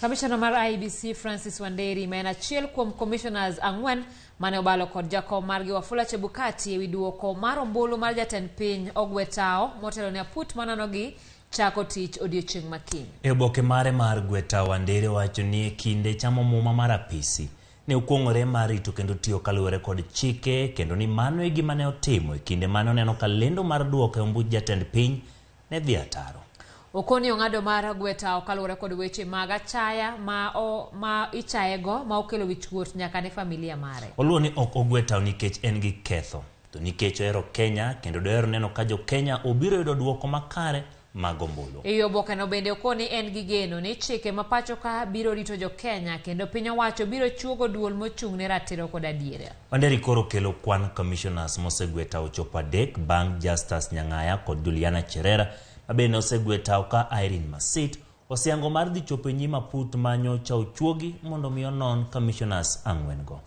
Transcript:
Kamishona mar IEBC Francis Wanderi ma en achiel kuom commissioners ang'wen mane obalo kod jakom margi Wafula Chebukati ewi duoko mar ombulu mar jatend piny ogwe tao motelo ne aput manonogi chako tich odiochieng' ma kiny. E oboke mare mar gwe tao Wanderi owacho ni e kinde chamo muma mar apisi, ne okuong'ore mar rito kendo tiyo kaluwore kod chike kendo ni mano e gima ne otimo e kinde mane oneno ka lendo mar duoko e ombuch jatend piny ne dhi ataro. Okoni ong'ado mar gwe tao kaluwore kod weche mag achaya ma, o, ma ichayego ma okelo wichkuot nyaka ne familia mare. Oluwo ni ok ogwe tao nikech en gi ketho, to nikech ohero Kenya kendo dohero neno ka jo Kenya obiro yudo duoko makare mag ombulu. Ei obokeno bende okoni en gi geno ni chike ma pacho ka biro rito jo Kenya kendo piny owacho biro chuogo duol mochung' ne ratiro kod adiera. Wanderi koro kelo kwan commissioners mosegwe tao ochopo adek bang' Justus Nyang'aya kod Juliana Cherera ma bende osegwe tao ka Irene Masit osiango mar dhi chopo e nyim aput ma nyocha ochuogi mondo mi onon commissioners ang'wen go.